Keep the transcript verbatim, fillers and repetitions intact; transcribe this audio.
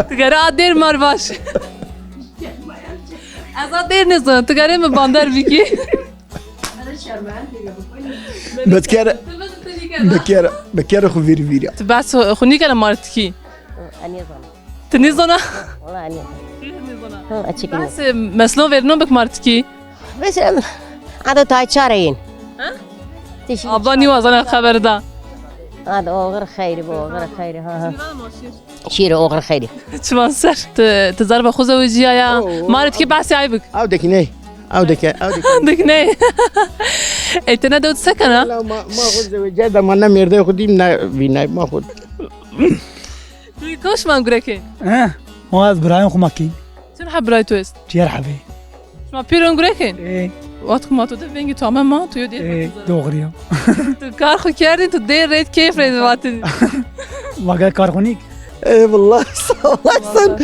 Tu gere a dêr mar baş. Ez a dêr nêzana, tu gere mi bander bikî. Bikere, bikere, bikere xu vîr vîr ya. Tu behs xu nîkena martikî. Anîye zana. Tu nîzana? Wala anîye. Hı, açık. Behs meslo verîno bik martikî. Mesela, ado tay çareyin. Ha? Abla nîwazana xeber da. Ad oğur xeyri bu, oğur xeyri. Ha, ha. Şîr oğur xeyri. Çiman ser. Ti, ti zerba xu zewicîyaya. Oo. Martikî behsê ay bik. Aw dekî ney. Aw dekî, aw dekî. Dik ney. Ey tene dew se kena? La ma, ma xu zewicîya da ma ne mêrdeyê xu dîm ne vînay ma xu. Tu koş man gureke. He? Ma ez birayên xu ma kî. Çend heb birayê tu est? Çiyer hebê. Şima pîr û gurek in? Ê. Wextê ku ma to de vengî tu ame ma, tu yo dê. Ê, doğru ya. Tu kar xu kerdin, tu dê rêd keyf rêd vatin. Ma gel kar xu nîk. Eyvallah, sağ olasın.